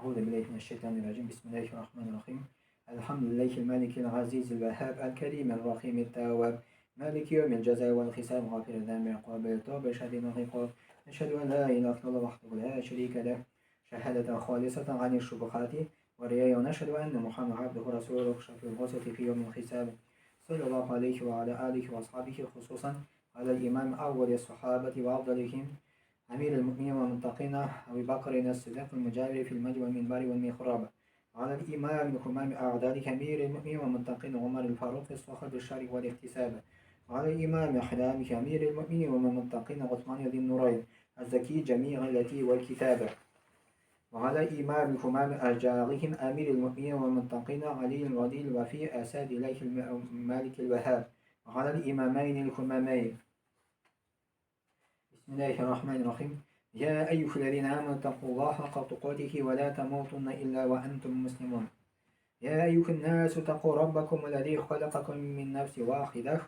أعوذ بالله من الشيطان الرجيم بسم الله الرحمن الرحيم الحمد لله الملك العزيز الوهاب الكريم الرحيم التواب مالك يوم الجزاء والحساب غافر الذنب قابل التوب شديد العقاب أشهد أن لا إله إلا الله وحده لا شريك له شهادة خالصة عن الشبهات والرياء ونشهد أن محمد عبده ورسوله شفيع الغسل في يوم الحساب صلى الله عليه وعلى آله وأصحابه خصوصا على الإمام أول الصحابة وأفضلهم أمير المؤمنين والمتقين أبي بكر الصديق المجاور في المجد والمنبر والمحراب على الإمام الهمام أعداء أمير المؤمنين والمتقين عمر الفاروق الصخر بالشر والاحتساب وعلى الإمام أحلام أمير المؤمنين والمتقين عثمان ذي النورين الزكي جميع التي والكتابة وعلى إمام همام أرجاعهم أمير المؤمنين والمتقين علي الرضي الوفي أسد إليه المالك الوهاب وعلى الإمامين الهمامين بسم الله الرحمن الرحيم يا أيها الذين آمنوا اتقوا الله حق تقاته ولا تموتن إلا وأنتم مسلمون يا أيها الناس اتقوا ربكم الذي خلقكم من نفس واحدة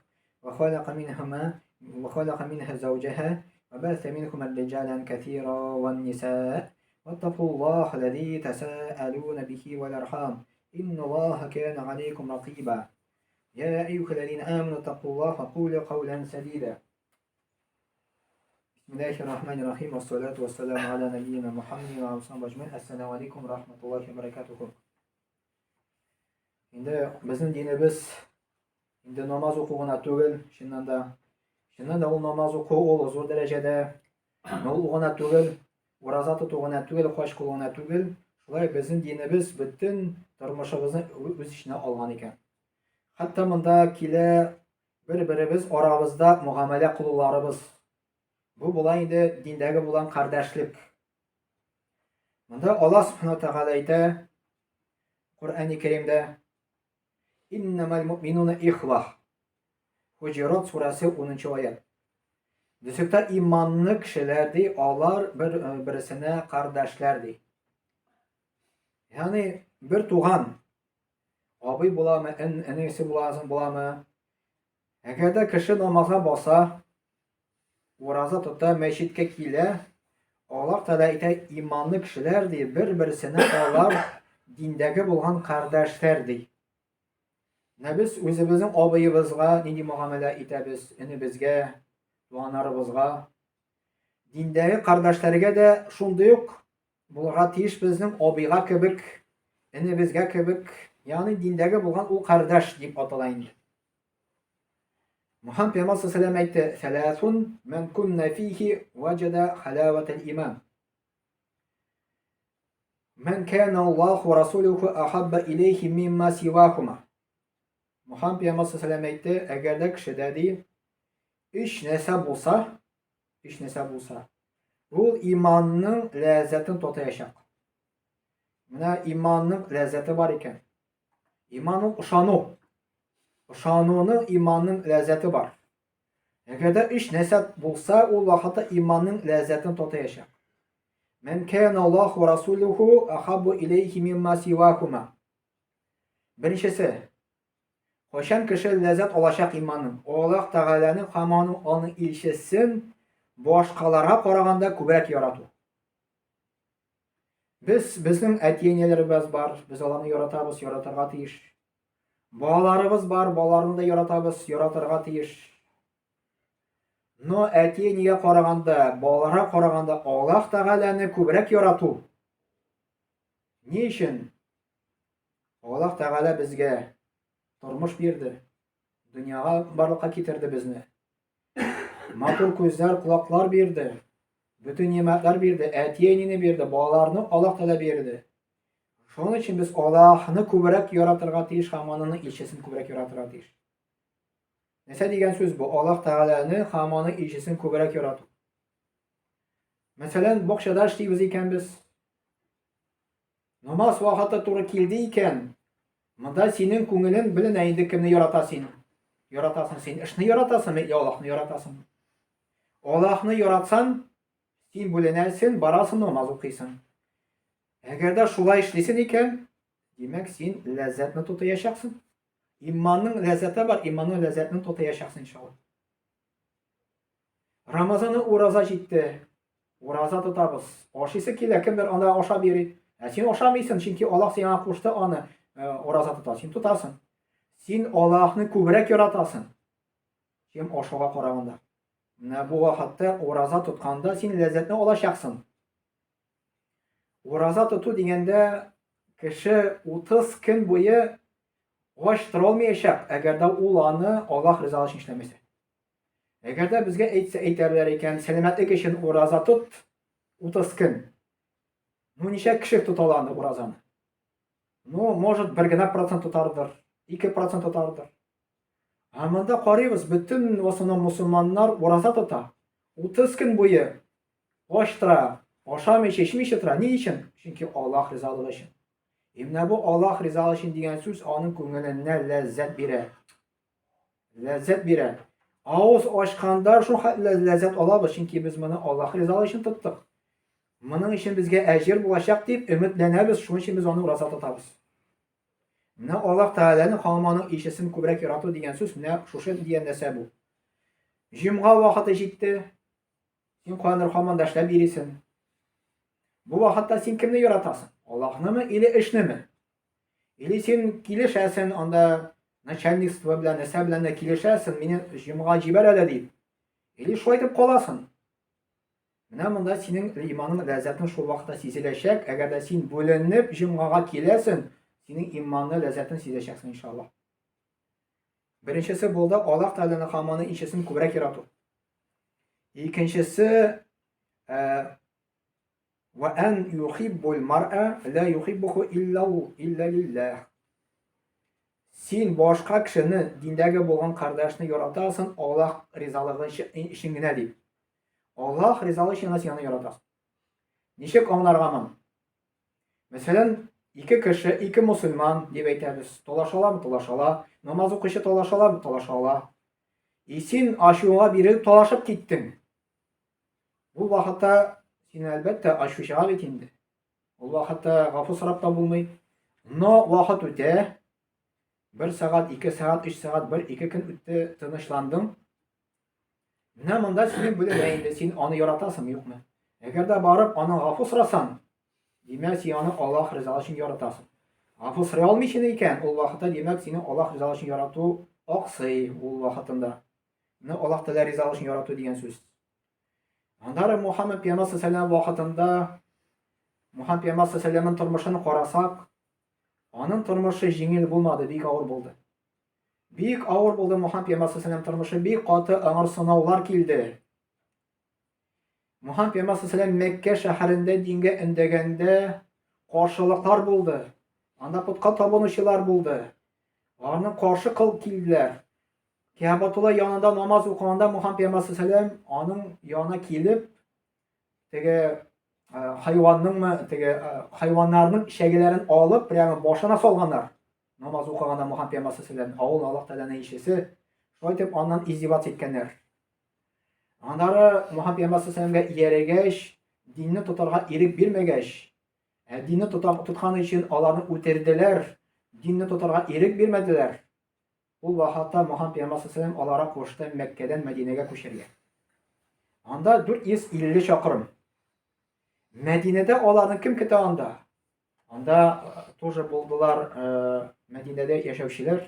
وخلق منهما وخلق منها زوجها وبث منكم رجالا كثيرا والنساء واتقوا الله الذي تساءلون به والأرحام إن الله كان عليكم رقيبا يا أيها الذين آمنوا اتقوا الله وقولوا قولا سديدا بسم الله الرحمن الرحيم والصلاة والسلام على نبينا محمد وعلى آله أجمعين السلام عليكم ورحمة الله وبركاته Инде безнең динебез инде намаз уку гына түгел, чыннан да. Чыннан да ул намаз уку ул зур дәрәҗәдә. Но ул гына түгел, ураза тоту гына түгел, хаҗ кылу гына түгел. Шулай безнең динебез бөтен тормышыбызны үз эченә алган икән. Хәтта монда килә бер-беребез арабызда мөгамәлә кылуларыбыз. Бу була инде диндәге булган кардәшлек. Монда Аллаһ Субхану Тәгалә әйтә Коръәни Кәримдә Иннамал муъминуна ихва. Хуҗурат сүрәсе 10 аят. Дөсектә иманлы кешеләр ди, алар бер э, берсенә кардәшләр ди. Ягъни бер туган абый буламы, энесе буласың буламы? Әгәр дә кеше намазга баса, ураза тота, мәчеткә килә, Аллаһ Тәгалә әйтә, иманлы кешеләр ди, бер-берсенә алар диндәге булган кардәшләр ди. Менә без үзебезнең абыебызга нинди мөгамәлә итәбез, энебезгә, туганнарыбызга. Диндәге кардәшләргә дә шундый ук булырга тиеш безнең абыйга кебек, энебезгә кебек, ягъни диндәге булган ул кардәш дип атала инде. Мөхәммәд пәйгамбәр саллаллаху әйтте, "Сәләсун ман кунна фихи ваҗада халаватал иман." Ман кана Аллаху ва расулуху ахабба илейхи мимма сивахума. Мөхәммәд пәйгамбәр саллаллаху әйтте, әгәр дә кешедә ди, өч нәрсә булса, өч нәрсә булса, ул иманның ләззәтен татыячак. Менә иманның ләззәте бар икән. Иман ул ышану. Ышануның иманның ләззәте бар. Әгәр дә өч нәрсә булса, ул вакытта иманның ләззәтен татыячак. Мән кана Аллаһу ва расулуху ахаббу илейхи мимма сивахума. Беренчесе, кайчан кеше ләззәт алачак иманның? Аллаһ Тәгаләнең һәм аның аның илчесен башкаларга караганда күбрәк ярату. Без безнең әти-әниләребез бар, без аларны яратабыз, яратырга тиеш. Балаларыбыз бар, балаларны да яратабыз, яратырга тиеш. Но әти-әнигә караганда, балаларга караганда Аллаһ Тәгаләне күбрәк ярату. Ни өчен? Аллаһ Тәгалә безгә тормыш бирде. Дөньяга барлыкка китерде безне. Матур күзләр, колаклар бирде. Бөтен нимәтләр бирде, әти-әнине бирде, балаларны Аллаһ Тәгалә бирде. Шуның өчен без Аллаһны күбрәк яратырга тиеш һәм аның илчесен күбрәк яратырга тиеш. Нәрсә дигән сүз бу? Аллаһ Тәгаләне һәм аның илчесен күбрәк ярату. Мәсәлән, бакчада эшлибез икән без. Намаз вакыты туры килде икән, монда синең күңелең беленә инде кемне ярата син. Яратасың син. Эшне яратасыңмы, я Аллаһны яратасың? Аллаһны яратсаң, син бүленәсең, барасың, намаз укыйсың. Әгәр дә шулай эшлисең икән, димәк, син ләззәтне тотаячаксың. Иманның ләззәте бар, иманның ләззәтен тотаячаксың иншалла. Рамазаны ураза җитте. Ураза тотабыз. Ашыйсы килә, кемдер анда ашап йөри. Ә син ашамыйсың, чөнки Аллаһ сиңа кушты аны ураза тота. Син тотасың. Син Аллаһны күбрәк яратасың, чем ашауга караганда. Менә бу вакытта ураза тотканда син ләззәтне алачаксың. Ураза тоту дигәндә кеше 30 көн буе ач тора алмаячак, әгәр дә ул аны Аллаһ ризалыгы өчен эшләмәсә. Әгәр дә безгә әйтсә әйтәрләр икән, сәламәтлек өчен ураза тот 30 көн. Ну, ничә кеше тота ала аны уразаны? Ну, может, бер генә процент тотардыр, 2% тотардыр. Ә монда карыйбыз, бөтен в основном мусульманнар ураза тота. 30 көн буе ач тора, ашамыйча, эчмичә тора. Ни өчен? Чөнки Аллаһ ризалыгы өчен. И менә бу Аллаһ ризалыгы өчен дигән сүз аның күңеленә ләззәт бирә. Ләззәт бирә. Авыз ачканда шул хәтле ләззәт алабыз, чөнки без моны Аллаһ ризалыгы өчен тоттык. Моның өчен безгә әҗер булачак дип өметләнәбез, шуның өчен без аны ураза тотабыз. Менә Аллаһ Тәгаләнең һәм аның илчесен күбрәк ярату дигән сүз менә шушы дигән нәрсә бу. Җомга вакыты җитте. Син каяндыр һаман да эшләп йөрисең. Бу вакытта син кемне яратасың? Аллаһнымы или эшнеме? Или син килешәсең анда начальниство белән, нәрсә белән дә килешәсең, мине җомга җибәр әле дип. Или шулай итеп каласың. Менә монда синең иманның ләззәтен шул вакытта сизеләчәк, әгәр дә син бүленеп җомгага киләсең, синең иманны ләззәтен сизәчәксең иншалла. Беренчесе булды Аллаһ Тәгаләнең һәм аның илчесен күбрәк ярату. Икенчесе ва ан юхиббул мар'a ла юхиббуху илла илла лиллах. Син башка кешене, диндәге булган кардәшне яратасың Аллаһ ризалыгы өчен генә дип. Аллаһ ризалыгы өчен генә син аны яратасың. Ничек аңларга моны? Мәсәлән, ике кеше, ике мусульман дип әйтәбез. Талаша аламы? Талаша ала. Намаз укучы талаша аламы? Талаша ала. И син ачуыңа бирелеп талашып киттең. Бу вакытта син әлбәттә ачу чыга бит инде. Ул вакытта гафу сорап та булмый. Но вакыт үтә. Бер сәгать, ике сәгать, өч сәгать, бер, ике көн үтте, тынычландың. Менә монда синең бүленә инде, син аны яратасың, юкмы? Әгәр дә барып аның гафу сорасаң, димәк, син аны Аллаһ ризалыгы өчен яратасың. Гафу сорый алмыйсың икән, ул вакытта, димәк, сине Аллаһ ризалыгы өчен ярату аксый ул вакытында. Менә Аллаһ Тәгалә ризалыгы өчен ярату дигән сүз. Аннары Мухаммад пәйгамбәр саллаллаху вакытында Мухаммад пәйгамбәр саллаллаху тормышын карасак, аның тормышы җиңел булмады, бик авыр булды. Бик авыр булды Мухаммад пәйгамбәр саллаллаху тормышы, бик каты аңар сынаулар килде. Мухаммад пәйгамбәр саллаллаху Мәккә шәһәрендә дингә өндәгәндә каршылыклар булды. Анда путка табынучылар булды. Аларны каршы кыл килделәр. Кәбатулла янында намаз укыганда Мухаммад пәйгамбәр саллаллаху аның янына килеп, теге хайванныңмы, теге хайваннарның эчәгеләрен алып, прямо башына салганнар. Намаз укыганда Мухаммад пәйгамбәр саллаллаху авыл Аллаһ Тәгаләнең илчесе, шулай итеп аннан издеваться иткәннәр. Аннары Мухаммад пәйгамбәр саллаллаху ияргәч, динне тотарга ирек бирмәгәч, ә динне тоткан өчен аларны үтерделәр, динне тотарга ирек бирмәделәр. Ул вакытта Мухаммад пәйгамбәр саллаллаху аларга кушты Мәккәдән Мәдинәгә күчәргә. Анда 450 чакрым. Мәдинәдә аларны кем көтә анда? Анда тоже булдылар Мәдинәдә яшәүчеләр.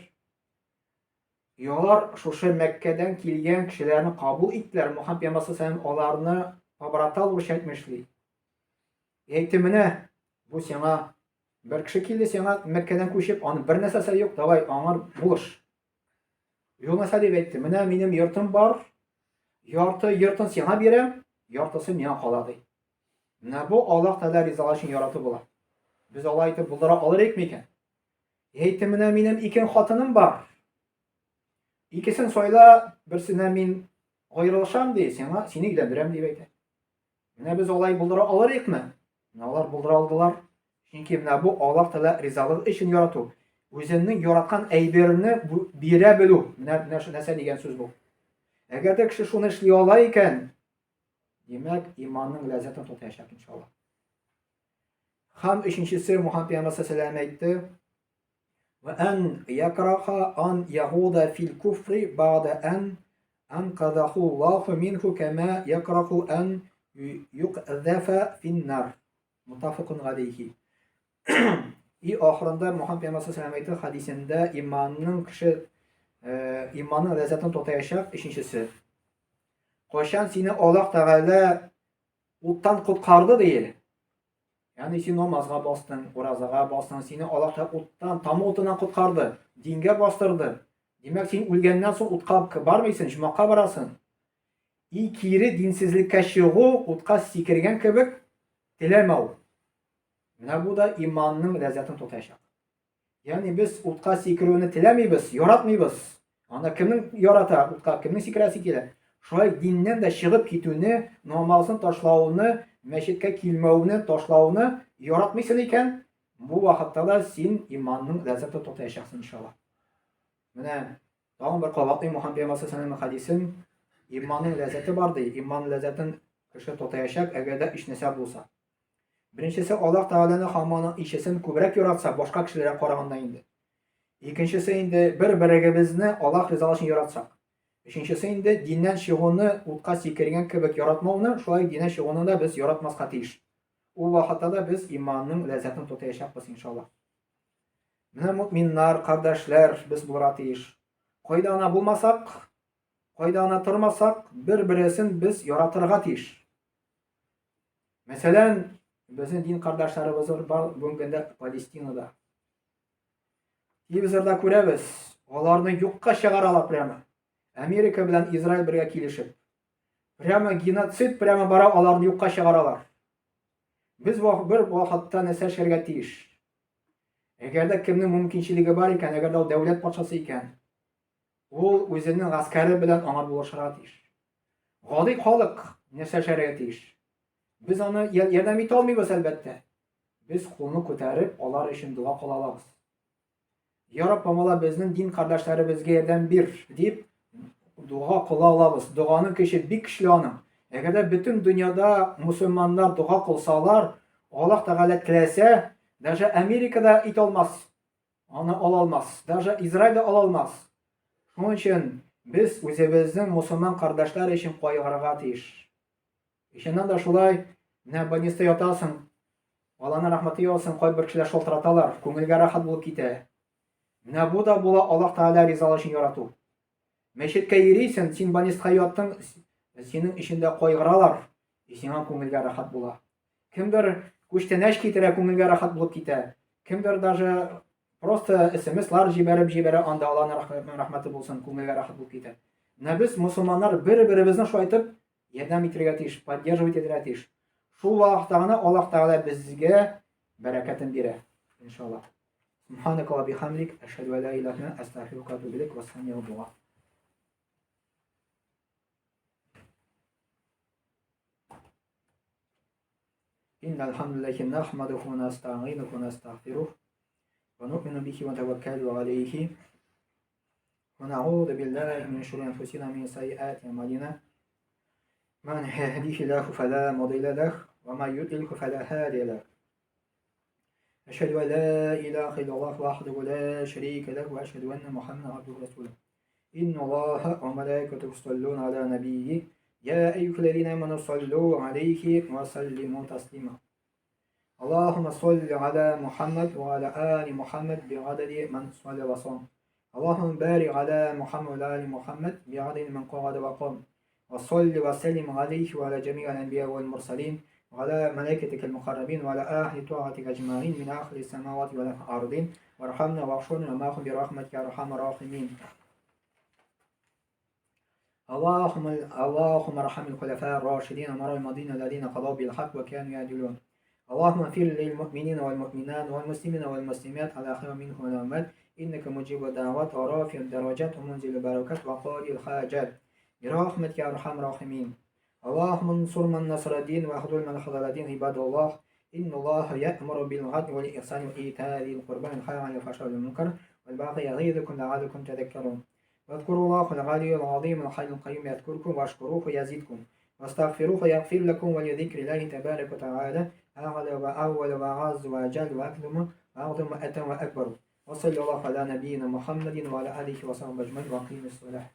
И алар шушы Мәккәдән килгән кешеләрне кабул иттеләр. Мухаммад пәйгамбәр саллаллаху аларны побратал урысча әйтмешли. Әйтте, менә бу сиңа бер кеше килде сиңа Мәккәдән күчеп, аның бер нәрсәсе юк, давай аңар булыш. Юл нәрсә дип әйтте? Менә минем йортым бар, ярты йортын сиңа бирәм, яртысы миңа кала ди. Менә бу Аллаһ Тәгалә ризалыгы өчен ярату була. Без алай итеп булдыра алыр идек микән? Әйтте, менә минем ике хатыным бар. Икесен сайла, берсенә мин аерылышам ди, сиңа сине өйләндерәм дип әйтә. Менә без алай булдыра алыр идекме? Менә алар булдыра алдылар. Чөнки менә бу Аллаһ Тәгалә ризалыгы өчен ярату. Үзеңнең яраткан әйберне бирә белү. Менә менә шу нәрсә дигән сүз бу. Әгәр дә кеше шуны эшли ала икән, димәк, иманның ләззәтен татыячак иншалла. Һәм өченчесе Мухаммад пәйгамбәр саллаллаху әйтте: Вә ән якраха ан ягуда фил куфри бәгъдә ән анкадаху Аллаху минху кәмә якраху ән юкзәфә финнар. Мутафикун галейхи. И ахырында Мухаммад пәйгамбәр саллаллаху әйтте хадисендә иманның кеше иманның ләззәтен татаячак өченчесе. Кайчан сине Аллаһ Тәгалә уттан коткарды ди. Ягъни син намазга бастың, уразага бастың, сине Аллаһ Тәгалә уттан, таму утыннан коткарды, дингә бастырды. Димәк, син үлгәннән соң утка бармыйсың, җомакка барасың. И кире динсезлеккә чыгу, утка сикергән кебек теләмәү. Менә бу да иманның ләззәтен тотачак. Ягъни без утка сикерүне теләмибез, яратмыйбыз. Анда кемнең ярата утка, кемнең сикерәсе килә? Шулай диннән дә чыгып китүне, намазын ташлауны, мәчеткә килмәүне, ташлауны яратмыйсың икән, бу вакытта да син иманның ләззәтен тотаячаксың, иншалла. Менә тагын бер кабатлыйм Мухаммад пәйгамбәр саллаллаху хадисен. Иманның ләззәте бар ди. Иман ләззәтен кеше тотаячак, әгәр дә өч нәрсә булса. Беренчесе Аллаһ Тәгаләне һәм аның илчесен күбрәк яратса, башка кешеләргә караганда инде. Икенчесе инде бер-берегебезне Аллаһ ризалыгы өчен яратсак. Өченчесе инде диннән чыгуны утка сикергән кебек яратмауны, шулай диннән чыгуны да без яратмаска тиеш. Ул вакытта да без иманның ләззәтен тотаячакбыз, иншаллаһ. Менә мөминнар, кардәшләр без булырга тиеш. Кайда гына булмасак, кайда гына тормасак, бер-бересен без яратырга тиеш. Мәсәлән, безнең дин кардәшләребез бар бүгенге көндә Палестинада. Телевизорда күрәбез, аларны юкка чыгаралар прямо. Америка белән Израиль бергә килешеп. Прямо геноцид прямо бара, аларны юкка чыгаралар. Без бер вакытта нәрсә эшләргә тиеш? Әгәр дә кемнең мөмкинчелеге бар икән, әгәр дә ул дәүләт патшасы икән, ул үзенең гаскәре белән аңа булышырга тиеш. Гади халык нәрсә эшләргә тиеш? Без аны ярдәм итә алмыйбыз, әлбәттә. Без кулны күтәреп, алар өчен дога кыла алабыз. Я Раббым, Алла, безнең дин кардәшләребезгә ярдәм бир, дип дога кыла алабыз. Доганың көче бик көчле аның. Әгәр дә бөтен дөньяда мусульманнар дога кылсалар, Аллаһ Тәгалә теләсә, даже Америка да итә алмас. Аны ала алмас. Даже Израиль дә ала алмас. Шуның өчен без үзебезнең мусульман кардәшләр өчен кайгырырга тиеш. Чыннан да шулай, менә больниста ятасың, Алланың рәхмәте яусын, кайбер кешеләр шалтыраталар, күңелгә рәхәт булып китә. Менә бу да була Аллаһ Тәгалә ризалыгы өчен ярату. Мәчеткә йөрисең, син больниста яттың, синең өчен дә кайгыралар, и сиңа күңелгә рәхәт була. Кемдер күчтәнәч китерә, күңелгә рәхәт булып китә. Кемдер даже просто смслар җибәреп җибәрә, анда Аллаһның рәхмәте булсын, күңелгә рәхәт булып китә. Менә без мусульманнар бер-беребезне шулай итеп ярдәм итәргә тиеш, поддерживать итәргә тиеш. Шул вакытта гына Аллаһ Тәгалә безгә бәрәкәтен бирә, иншаллаһ. Субханaka ва бихамдик, ашһаду ан ла илаһа илля анта, астагфирука ва атубу илейк, ва дуа. إن الحمد لله نحمده ونستعينه ونستغفره ونؤمن به ونتوكل عليه ونعوذ بالله من شرور أنفسنا من سيئات أعمالنا من يهديه الله فلا مضل له ومن يضلل فلا هادي له أشهد أن لا إله إلا الله وحده لا شريك له وأشهد أن محمدا عبده ورسوله إن الله وملائكته يصلون على نبيه يا أيها الذين آمنوا صلوا عليه وسلموا تسليما اللهم صل على محمد وعلى آل محمد بعدد من صلى وصام اللهم بارك على محمد وعلى آل محمد بعدد من قعد وقام وصل وسلم عليه وعلى جميع الأنبياء والمرسلين وعلى ملائكتك المقربين وعلى أهل طاعتك أجمعين من أهل السماوات والأرضين وارحمنا واغفرنا معهم برحمتك يا أرحم الراحمين. اللهم اللهم ارحم الخلفاء الراشدين أمراء المدينة الذين قضوا بالحق وكانوا يعدلون. اللهم اغفر للمؤمنين والمؤمنات والمسلمين والمسلمات على خير منهم والأموات إنك مجيب الدعوات ورافع الدرجات ومنزل البركات وقاضي الحاجات برحمتك يا أرحم الراحمين. اللهم انصر من نصر الدين واخذل من خذل الدين. عباد الله، إن الله يأمر بالعدل والإحسان وإيتاء ذي القربى وينهى عن الفحشاء والمنكر والبغي يعظكم لعلكم تذكرون. واذكروا الله العلي العظيم الحي القيوم يذكركم، واشكروه يزدكم، واستغفروه يغفر لكم. ولذكر الله تبارك وتعالى أعلى وأول وأعز وأجل وأكرم وأعظم وأتم وأكبر. وصلى الله على نبينا محمد وعلى آله وصحبه أجمعين وأقيم الصلاة.